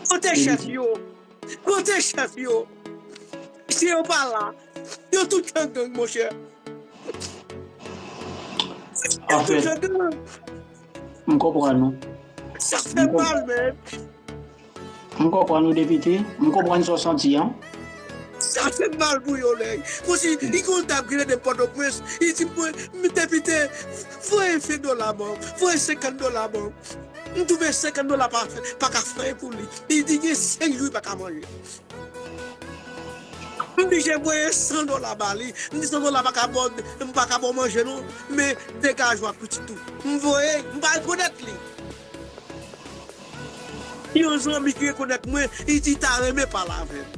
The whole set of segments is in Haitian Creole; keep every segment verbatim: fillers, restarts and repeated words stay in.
Kote chèf yo? Kote chèf yo? Si yo pa la, yo tout gang gang, monchè. Yo tout gang gang. M konprann ou. Sa fè mal, men. M konprann ou, depite. M konprann sa w santi an. Sa fè mal pou yo, nèg. Konsi, li konn t ap gade Pòtoprens, li di mwen, "M, depite, voye ven dola ban m, voye senkant dola ban m." M twouve senkant dola pa, pa ka fè anyen pou li. Li di gen senk jou li pa ka manje. M blije voye san dola ba li. M di san dola pa ka ba w, m pa ka ba w manje non. Men degaje w ak pitit ou. M voye, m pa rekonèt li. Yon zanmi ki rekonèt mwen, li di ta renmen pale avè m.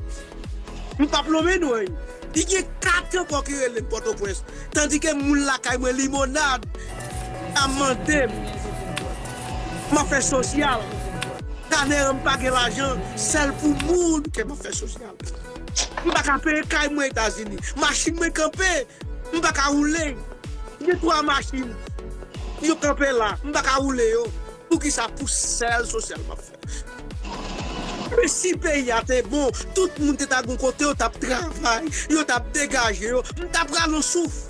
M p ap lonmen non. Li gen kat ankò ki rele m Pòtoprens. Tandike moun lakay mwen Limonad ap mande m. M ap fè sosyal. Kanè an m pa gen lajan, sèl pou moun ke m ap fè sosyal. M pa ka peye kay mwen Etazini. Machin mwen kanpe, m pa ka woule. Gen twa machin. Yo kanpe la, m pa ka woule yo. Poukisa pou sèl sosyal m ap fè? Men si peyi a te bon, tout moun te ta gon kote yo t ap travay, yo t ap degaje yo, m ta pral yon souf.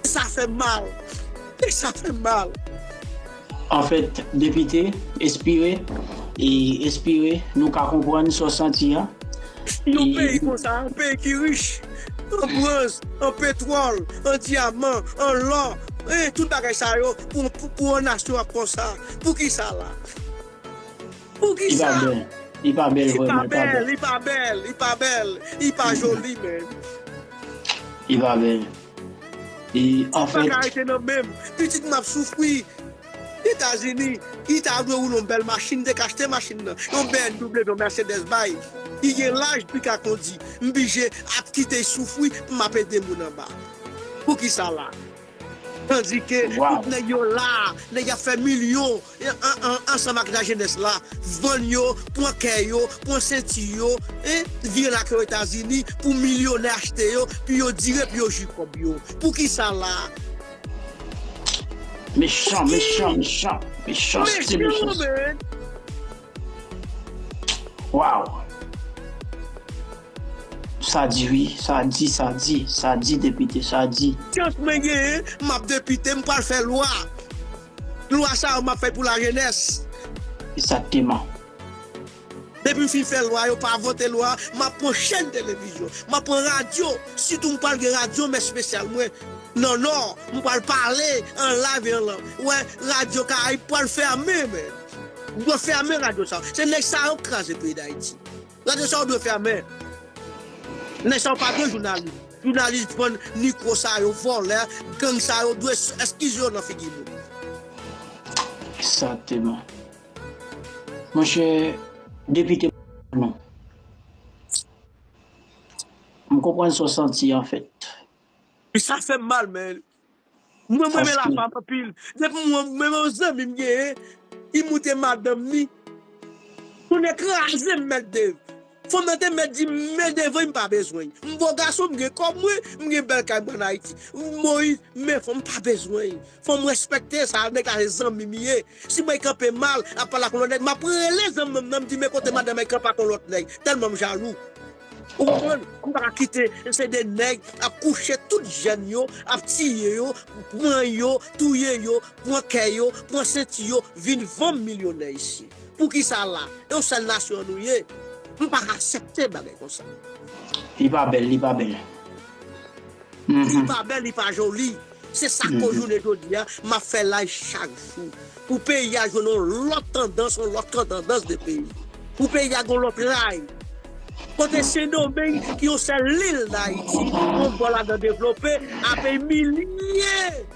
Sa fè mal. E sa fè mal. Anfèt, depite, espire, e espire nou ka konprann sa w santi an. Yon peyi konsa, yon peyi ki rich an bronz, an petwòl, an dyaman, an lò, e tout bagay sa yo, pou, pou, pou yon nasyon ap konsa. Poukisa la? Poukisa? Li pa bèl. Li pa bèl, vrèman, li pa bèl. Li pa bèl, li pa bèl, li pa joli, men. Li pa bèl. E, anfèt, m pa ka rete nan men m. Pitit m ap soufri. Etazini, li ta dwe woule yon bèl machin, te ka achte machin nan. Yon B M W, yon Mercedes bay. Li gen laj pou li ka kondi. M blije ap kite l soufri pou m ap ede moun anba. Poukisa la? Tandike tout nèg yo la, nèg y ap fè milyon, an, an, ansanm ak lajenès la, vann yo, pran kè yo, pran senti yo, en, vire lakay yo Etazini pou milyonè achte yo, pou yo dire, pou yo jwi kòb yo. Poukisa la? Mechan, mechan, mechan, mechanste, mechanste. Wow. Sa di wi, sa di, sa di, sa di, depite, sa di. Chans mwen genyen, m ap depite, m pral fè lwa. Lwa sa yo m ap fè pou lajenès. Egzakteman. Depi m fin fè lwa, yo pa vote lwa, m ap pran chèn televizyon, m ap pran radyo, sitou m pral gen radyo m espesyal mwen nan Nò, m pral pale an live e an lan. Wè, Radyo Karayib pral fèmen, men. Dwe fèmen radyo sa yo. Se nèg sa yo k kraze peyi Dayiti. Radyo sa yo dwe fèmen. Nèg sa yo pa dwe jounalis. Jounalis pran mikwo sa yo, vòlè, gang sa yo dwe eskize yo nan figi nou. Egzakteman. Monchè, depite, non. M konprann sa w santi, anfèt. E sa fè m mal, men. Mwen, mwen renmen lafam anpil. Depi mwen, mwen, mwen, yon zanmi m genyen, li moute madanm ni. Tonnè kraze m, mèt Dev. Fanm nan te mèt di m, men Dev, m pa bezwen. M bo gason, m gen kòb mwen, m gen bèl kay mwen ann Ayiti. Moyiz, men fanm m pa bezwen. Fò m respekte sa, nèg la se zanmi m ye. Si mwen kanpe mal, ap pale ak yon lòt nèg, m ap rele zanmi m nan, m di, men kote madanm mwen kanpe ak yon lòt nèg, tèlman m jalou. Ou konprann? M pa ka kite se de nèg ap kouche tout jèn yo, ap tiye yo, pran yo, touye yo, pran kè yo, pran senti yo, vin vann milyonè isi. Poukisa la? E yon sèl nasyon nou ye. M pa ka aksepte bagay konsa. Li pa bèl, li pa bèl. Li pa bèl, li pa joli. Se sa k koz jounen jodi a, m ap fè live chak jou. Pou peyi a jwenn yon lòt tandans, yon lòt tandans de peyi. Pou peyi a gen yon lòt live. Kote Sendomeng, ki yon sèl lil Dayiti, yon bò ladan devlope, ap imilye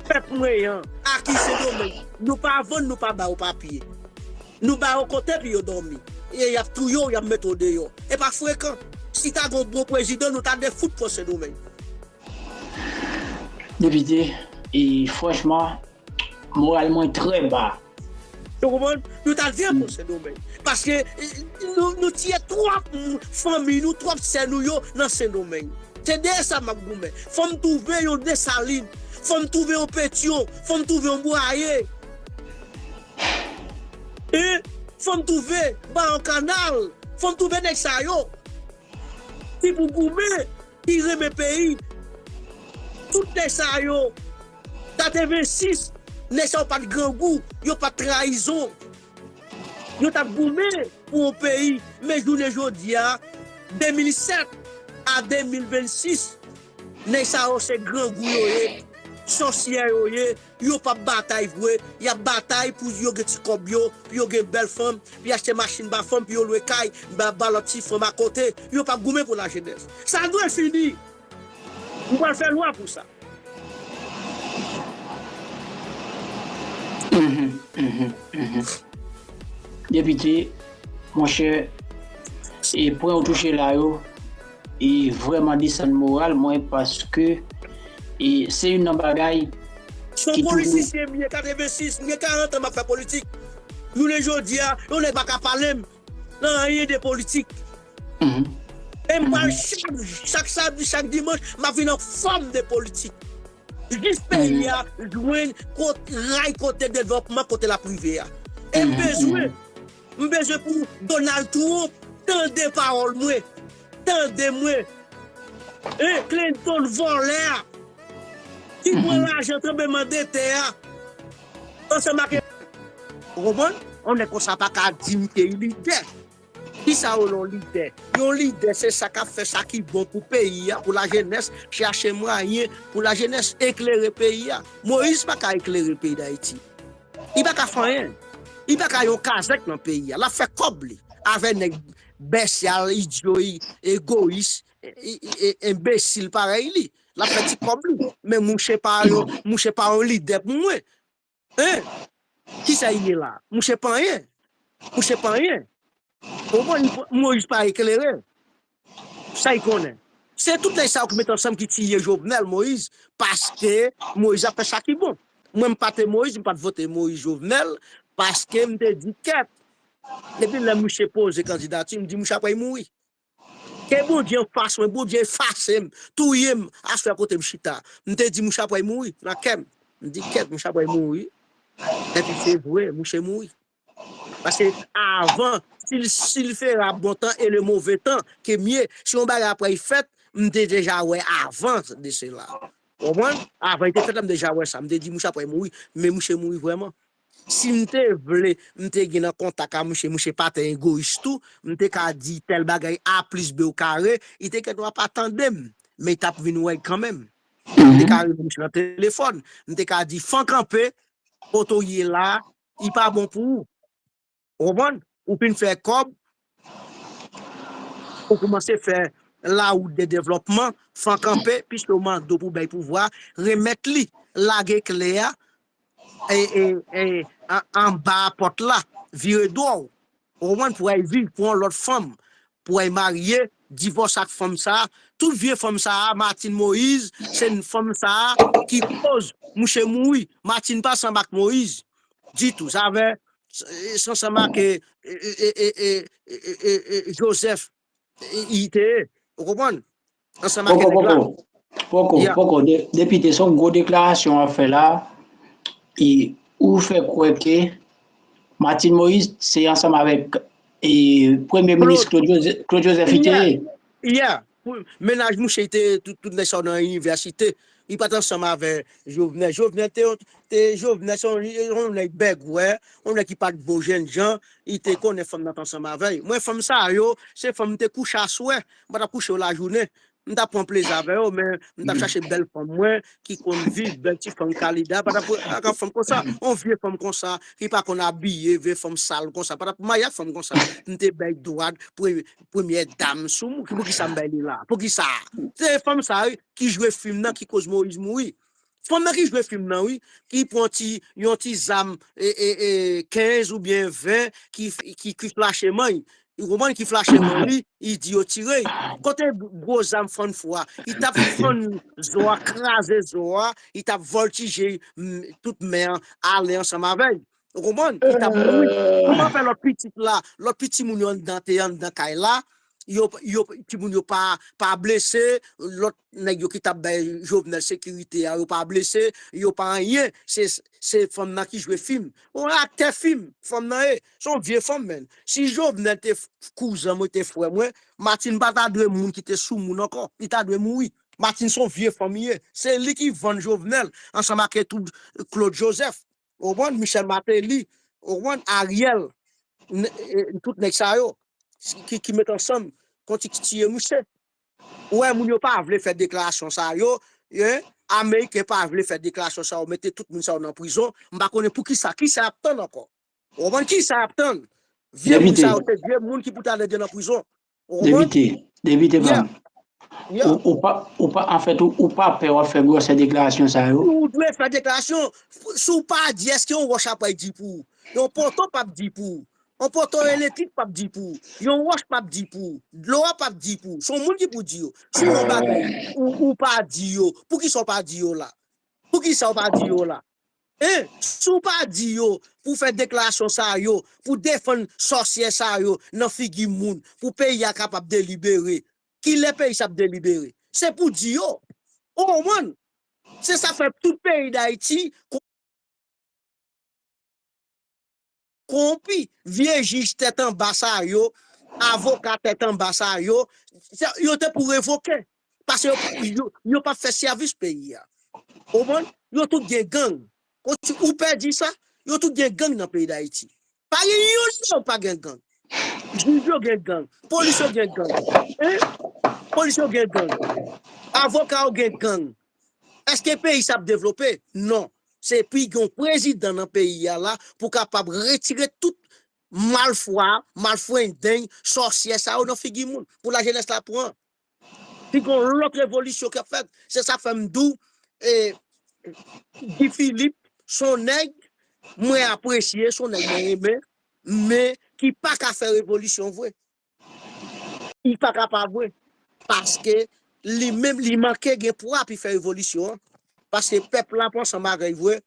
pèp mwen an, a ki Sendomeng. Nou pa vann, nou pa ba yo papye. Nou ba yo kote pou yo dòmi. E y ap touye w, y ap mete w deyò. E pa frekan. Si ta gen yon bon prezidan, nou ta defout pran Sendomeng. Depite, e franchman, moral mwen trè ba. Ou konprann? Nou ta defout Sendomeng. Paske, e, nou, nou tiye twòp moun, fanmi nou, twòp sè nou yo nan Sendomeng. Se dèyè sa m ap goumen. Fò m twouve yon Desalin. Fò m twouve yon Petyon. Fò m twouve yon Bwaye. E fò n twouve ba yon kanal, fò n twouve nèg sa yo ki pou goumen, ki renmen peyi. Tout nèg sa yo, katrevensis, nèg sa yo pa t grangou, yo pa t trayizon. Yo t ap goumen pou yon peyi, men jounen jodi a, de mil sèt a de mil vennsis, nèg sa yo se grangou yo ye, sòsyè yo ye, yo p ap batay vre, y ap batay pou yo gen ti kòb yo, pou yo gen bèl fanm, pou yo achte machin ba fanm, pou yo lwe kay, ba, ba lòt ti fanm akote, yo p ap goumen pou lajenès. Sa dwe fini. M pral fè lwa pou sa. Depite, monchè, e pwen ou touche la yo, e vrèman desann moral mwen paske e se youn nan bagay Se yon politisyen m ye, katrevensis, m gen karant an m ap fè politik. Jounen jodi a, yon nèg pa ka pale m nan anyen de politik. E m pral chak, chak samdi, chak dimanch, m ap vin an fòm de politik. Jis peyi a jwenn kot, ray kote devlòpman, kote l ap rive a. E m bezwen, m bezwen pou Donald Trump tande pawòl mwen, tande mwen. E Clinton vòlè a, ki pran lajan tranblemanndetè a, ansanm ak. Ou konprann? Yon nèg konsa pa ka di m ke li lidè. Kisa yo yon lidè? Yon lidè se sa k ap fè sa ki bon pou peyi a, pou lajenès, chache mwayen pou lajenès eklere peyi a. Moyiz pa ka eklere peyi Dayiti. Li pa ka fè anyen. Li pa ka yon kazèk nan peyi a. L ap fè kòb li avè nèg bèsyal, idyo, egoyis, enbesil parèy li. L ap fè ti kòb li. Men mouche pa yon, mouche pa yon lidè pou mwen. Hein? Kisa li ye la? Mouche pa anyen. Mouche pa anyen. Ou konprann? Moyiz pa eklere. Sa li konnen. Se tout nèg sa yo ki met ansanm ki tiye Jovenel Moïse paske Moïse ap fè sa ki bon. Mwen m pa te Moïse, m pa t vote Moïse Jovenel paske m te di kèt. Depi lè mouche poze kandidati, m di mouche ap pral mouri. Ke Bondye anfas mwen, Bondye efase m, touye m, aswè kote m chita. M te di mouche ap pral mouri nan kè m. M di kèt, mouche ap pral mouri. Epi se vre, mouche mouri. Paske avan, si l, si l fera bon tan e le move tan ke mye, si yon bagay ap pral fèt, m te deja wè avan de sela. Ou konprann? Avan li te fèt la, m deja wè sa. M te di mouche ap pral mouri, men mouche mouri vrèman. Si m te vle, m te gen nan kontak a mouche, mouche pa t egoyis tou, m te ka di tèl bagay A plis B o kare, li te gen dwa pa tande m, men li t ap vin wè kanmenm. M te ka rele mouche nan telefòn, m te ka di, Fan kanpe, kote w ye la, li pa bon pou ou. Ou konprann? Ou fin fè kòb, ou koumanse fè lawout de devlòpman, Fan kanpe, piske w mande w pou bay pouvwa, remèt li, lage kle a, e, e, e, an, anba pòt la, vire do w. Ou konprann? Pou w al viv, pran yon lòt fanm, pou w al marye, divòse ak fanm sa a. Tout vye fanm sa a, Martine Moïse, se fanm sa a ki koz mouche mouri. Martine pa sanm ak Moïse ditou. Sa vle, se ansanm ak e, e, e, e, e, e, e, e, Joseph, e, i te ye. Ou konprann? Ansanm ak Poko, nèg la. poko. Poko, Ya. Poko. De, depite, se yon gwo deklarasyon w ap fè la. E ou fè kwè ke Martine Moïse se ansanm avèk e, Premye Minis Claude Joseph, Claude Joseph i te ye. Yeah. Pou mennaj mouche te tout, tout nèg sa yo nan inivèsite. Li pa t ansanm avè Jovenel. Jovenel te, te Jovenel se yon, yon nèg bègwè, yon nèg ki pa t bo jènjan, li te konnen fanm nan t ansanm avè l. Mwen, fanm sa yo, se fanm m te kouche aswè, m pa t ap kouche yo lajounen. M t ap pran plezi avè yo, men m t ap chache bèl fanm mwen ki konn viv, bèl ti fanm kalida, pa t ap ak fanm konsa, yon vye fanm konsa, ki pa konn abiye, vye fanm sal konsa, pa t ap marye ak fanm konsa. M te bay dwa pre, premyè dam sou mwen, poukisa m bay li la? Poukisa? Se fanm sa wi, ki jwe fim nan, ki koz Moïse mouri. Fanm nan ki jwe fim nan wi, ki pran ti, yon ti zam e, e, e, kenz oubyen ven, ki, ki, ki flache manch. Ou konprann? Ki flache manch li, li di yo tire. Kote gwo zam fann fou a? Li t ap fann zo a, kraze zo a, li t ap vòltije, m, tout men an ale ansanm avè l. Ou konprann? Li t ap mouri. Kòman fè lòt pitit la, lòt pitit moun yo anndan te anndan kay la, yo, yo, timoun yo pa, pa blese, lòt nèg yo ki t ap bay Jovenel sekirite a, yo pa blese, yo pa anyen. Se, se fanm nan ki jwe fim. Yon aktè fim, fanm nan ye. Se yon vye fanm, menn. Si Jovenel te f-, kouzen mwen, te frè mwen, Martine pa ta dwe moun ki te sou moun ankò. Li ta dwe mouri. Martine se yon vye fanm li ye. Se li ki vann Jovenel ansanm ak tout Claude Joseph. Ou konprann? Michel Martelly, ou konprann? Ariel, n-, e, tout nèg sa yo ki, ki met ansanm konn ti tiye misye. Ou wè moun yo pa vle fè deklarasyon sa yo, e, Ameriken pa vle fè deklarasyon sa yo, mete tout moun sa yo nan prizon. M pa konnen pou kisa, kisa y ap tann ankò. Ou konprann kisa y ap tann? Vye moun sa yo, se vye moun ki pou ta deja nan prizon. Ou konprann? Depite, depite pa m. Ou, ou pa, ou pa, anfèt, ou, ou pa pè w ap fè gwosè deklarasyon sa yo? Ou dwe fè deklarasyon. Si w pa di, èske yon wòch ap di pou ou? Yon poto p ap di pou ou. Yon poto elektrik p ap di pou ou. Yon wòch p ap di pou ou. Dlo a p ap di pou ou. Se yon moun ki pou di yo. Si yon bagay, ou, ou pa di yo, poukisa w pa di yo la? Poukisa w pa di yo la? Hein? Si w pa di yo pou fè deklarasyon sa yo, pou defann sòsyè sa yo nan figi moun, pou peyi a kapab delibere, kilè peyi sa ap delibere? Se pou di yo. Ou konprann? Se sa fè tout peyi Dayiti konwonpi. Vye jij tèt anba sa yo, avoka tèt anba sa yo, yo te pou revoke. Paske yo, yo, yo p ap fè sèvis peyi a. Ou konprann? Yo tout gen gang. Ou pè di sa? Yo tout gen gang nan peyi Dayiti. Pa gen youn nan yo pa gen gang. Jij yo gen gang. Polis yo gen gang. Hein? Polis yo gen gang. Avoka yo gen gang. Èske peyi sa ap devlope? Non. Se pou gen yon prezidan nan peyi a la pou kapab retire tout malfwa, malfrendeng, sòsyè sa yo nan figi moun. Pou lajenès la pran. Pi gen yon lòt revolisyon k ap fèt. Se sa k fè m di w, e, Guy Philippe, se yon nèg mwen apresye, se yon nèg mwen renmen, men ki pa ka fè revolisyon vre. Li pa ka pa vre. Paske li menm, li manke gen pwa pou fè revolisyon an. Paske pèp la pa ansanm avè l vre.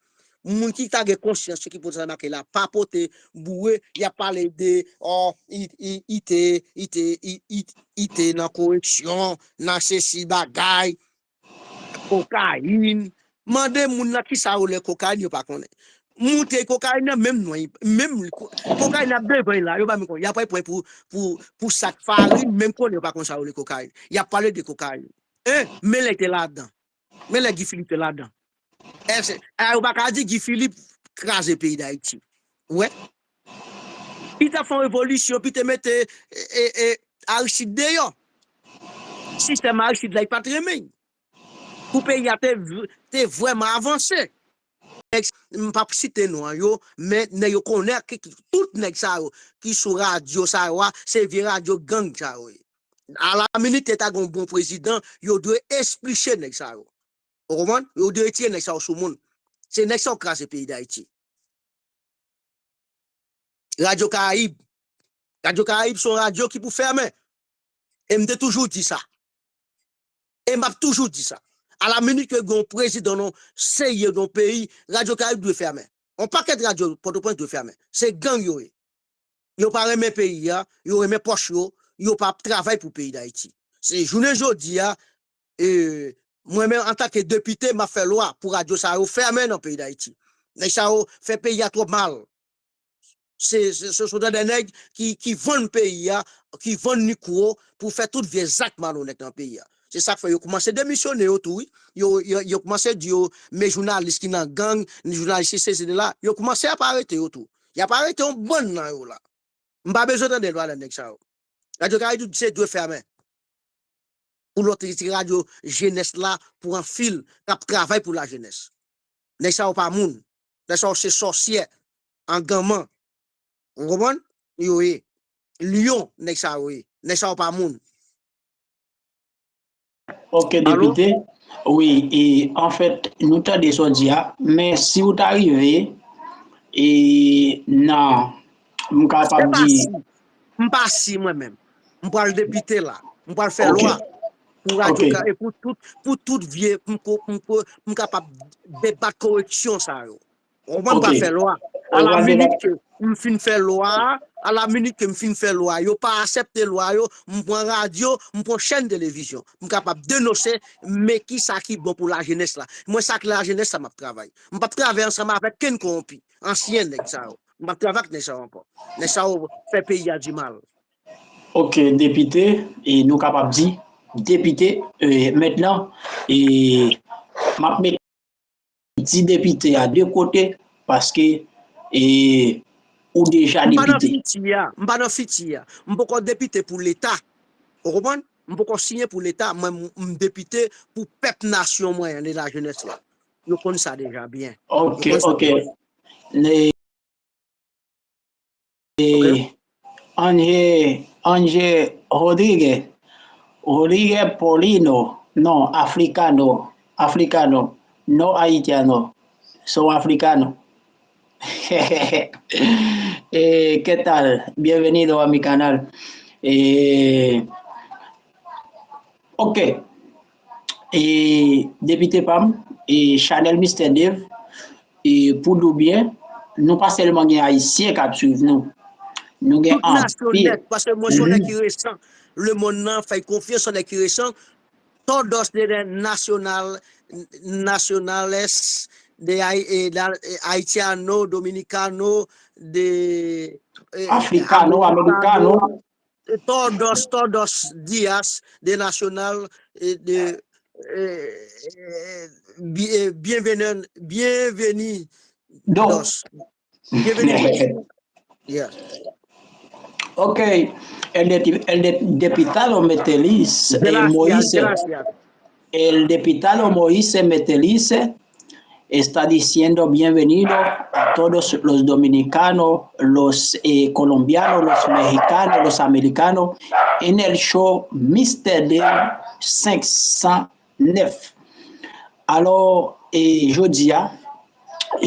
Moun ki ta gen konsyans yo ki pote sa make la, pa pote boure, y ap pale de, oh, i, i, i te, i te, i, i, i te nan koreksyon, nan sesi bagay, kokayin. Mande moun nan kisa yo rele kokayin, yo pa konnen. Moun te kokayin nan menm non, menm kokayin ap devan la, yo pa menm konnen. Y ap pran pou, pou, pou sak farin, menm konnen yo pa konn sa yo rele kokayin. Y ap pale de kokayin. Hein, men lè te ladan. Men lè Guy Philippe te ladan. Èske, a, ou pa ka di Guy Philippe kraze peyi Dayiti. Ou wè? Li t ap fè yon revolisyon, pi te mete, e, e, e, Aristide deyò. Sistèm Aristide la, li pa t renmen. Pou peyi a te, te vrèman avanse. Nèg, m p ap site non an yo, men nèg yo konnen ki, ki, tout nèg sa yo ki sou radyo sa yo a, se vye radyo gang sa yo ye. Alaminit te ta gen yon bon prezidan, yo dwe espliche nèg sa yo. Ou konprann? Yo dwe retire nèg sa yo sou moun. Se nèg sa yo kraze peyi Dayiti. Radyo Karayib. Radyo Karayib se yon radyo ki pou fèmen. E m te toujou di sa. E m ap toujou di sa. Alaminit ke gen yon prezidan non serye nan yon peyi, Radyo Karayib dwe fèmen. Yon pakèt radyo Pòtoprens dwe fèmen. Se gang yo ye. Yo pa renmen peyi a, yo renmen pòch yo, yo pa ap travay pou peyi Dayiti. Se jounen jodi a, e, mwen menm antanke depite, m ap fè lwa pou radyo sa yo fèmen nan peyi Dayiti. Nèg sa yo fè peyi a twòp mal. Se, se, se, se de nèg ki, ki vann peyi a, ki vann mikwo pou fè tout vye zak malonèt nan peyi a. Se sa k fè yo koumanse demisyone yo tou, wi. Yo, yo, yo koumanse di yo, men jounalis ki nan gang, jounalis ki sesi de la, yo koumanse ap arete yo tou. Y ap arete yon bann nan yo la. M pa bezwen tande lwa nan nèg sa yo. Radyo Karayib se dwe fèmen. Pou lòt ti radyo jenès la, pou anfil, k ap travay pou lajenès. Nèg sa yo pa moun. Nèg sa yo se sòsyè, anganman. Ou konprann? Yo ye. Lyon, nèg sa yo ye. Nèg sa yo pa moun. Ok, depite. Wi, e, anfèt, nou tande sa w di a, men si w ta rive, e, nan, m kapab di. M pa si mwen menm. M pral depite la. M pral fè lwa. Pou radyo ka, e pou tout, pou tout vye, m ko, m ko, m kapab debat koreksyon sa yo. Ou konprann, m pral fè lwa. Alaminit ke, m fin fè lwa a, a la minit ke m fin fè lwa a, yo pa aksepte lwa yo, m pran radyo, m pran chèn televizyon. M kapab denonse, men ki sa ki bon pou lajenès la. Mwen, sa k lajenès la, m ap travay. M p ap travay ansanm avèk kenn kowonpi. Ansyen nèg sa yo. M p ap travay ak nèg sa yo ankò. Nèg sa yo fè peyi a di mal. Ok, depite, e nou kapab di depite, e, mentnan, e, m ap met di depite a de kote, paske, e, ou deja depite. M pa nan fiti a, m pa nan fiti a. M poko depite pou Leta. Ou konprann? M poko siyen pou Leta, mwen, m depite pou pèp nasyon mwen an, e lajenès la. Yo konn sa deja byen. Ok, ok. Ange, Ange Rodriguez, Rodriguez Paulino, no, africano, africano, no haitiano, soy africano. Eh, ¿qué tal? Bienvenido a mi canal. Eh, Ok. E, depite pa m, e, chanèl Mistè Dave, e, pou di w byen, nou pa sèlman gen Ayisyen k ap swiv nou. Nou gen anpil. Tout nasyon nèt, paske mwen se yon nèg ki resan. Lemonn nan fè konfyans, yon nèg ki resan. Todos de nacional, nacionales, de, eh, de, eh, haitiano, dominicano, de, eh, africano, americano. Todos, todos días de nacional, eh, de, eh, eh, bi- eh, bienvenido, bienvenidos. Bienvenidos. Yeah. Ok, el, de- el de- diputado Metelis, eh, Gracias, Moise, gracias. el diputado Moise Metelis está diciendo bienvenido a todos los dominicanos, los eh, colombianos, los mexicanos, los americanos en el show Mistè Dave cinq cent neuf. Alò, e, jodi a,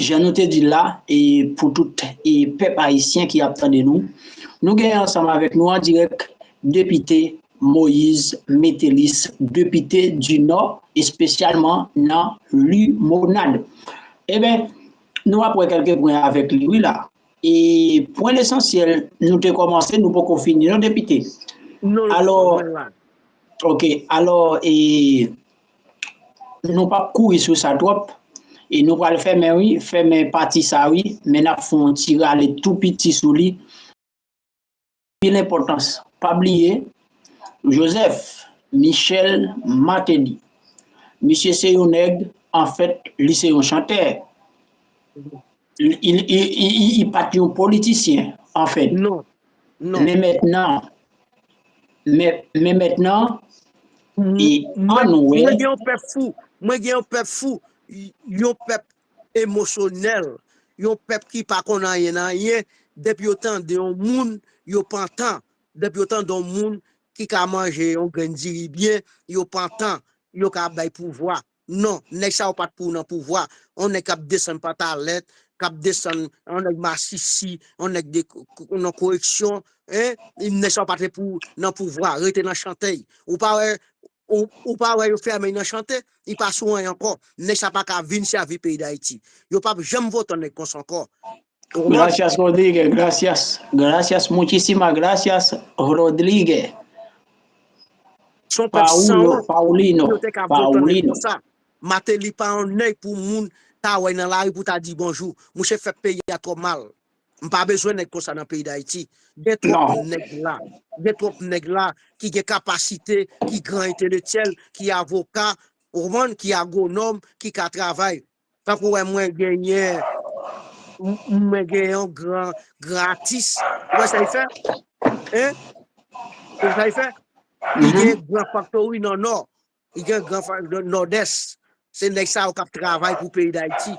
jan nou te di l la, e, pou tout e, pèp ayisyen ki ap tande nou, nou gen ansanm avèk nou an dirèk depite Moïse Métellis, depite di Nò, espesyalman nan Limonad. Eben, nou ap wè kèlke pwen avèk li, wi, la. E pwen lesansyèl, nou te kòmanse, nou poko fini, non, depite? Alò, ok, alò, e, nou p ap kouri sou sa twòp, e nou pral fèmen, wi, fèmen pati sa, wi, men n ap fè yon ti rale tou piti sou li. Anpil enpòtans. Pa bliye, Joseph Michel Martelly. Misye se yon nèg, anfèt, li se yon chantè. Li, li, li, li, li pa t yon politisyen, anfèt. Non, non. Men mentnan, men, men mentnan, e Mwen, ann wè. Mwen gen yon pèp fou. Mwen gen yon pèp fou. Y- Yon pèp emosyonèl. Yon pèp ki pa konn anyen nan anyen. Depi yo tande yon moun, yo pantan. Depi yo tande yon moun ki ka manje yon grenn diri byen, yo pantan. Yo ka bay pouvwa. Non, nèg sa yo pa t pou nan pouvwa. Yon nèg k ap desann pantalèt, k ap desann, yon nèg masisi, yon nèg de, nan koreksyon, en, nèg sa yo pa t pou nan pouvwa, rete nan chantèy. Ou pa wè, ou, ou pa wè yo fèmen nan chante, li pa sou anyen ankò. Nèg sa pa ka vin sèvi peyi Dayiti. Yo p ap janm vote yon nèg konsa ankò. Ou konprann? Gracias, Rodriguez. Gracias. Gracias, muchísimas gracias, Rodriguez. Se yon pèp san Paulo, wont. Paulino, Yo te ka vote yon nèg Paulino. Konsa. Mateli pa yon nèg pou moun ta wè nan lari pou ta di bonjou. Mouche fè peyi a twò mal. M pa bezwen nèg konsa nan peyi Dayiti. Gen twòp Non. Nèg la. Gen twòp nèg la ki gen kapasite, ki gran entelektyèl, ki avoka, ou konprann, ki agwonòm, ki ka travay. Tankou wè mwen genyen, m- mwen genyen yon gran, gran atis. Ou wè sa l fè? Hein? Ou wè sa l fè? Li gen gran faktori nan Nò. Li gen gran fa- nan Nòdès. Se nèg sa yo k ap travay pou peyi Dayiti.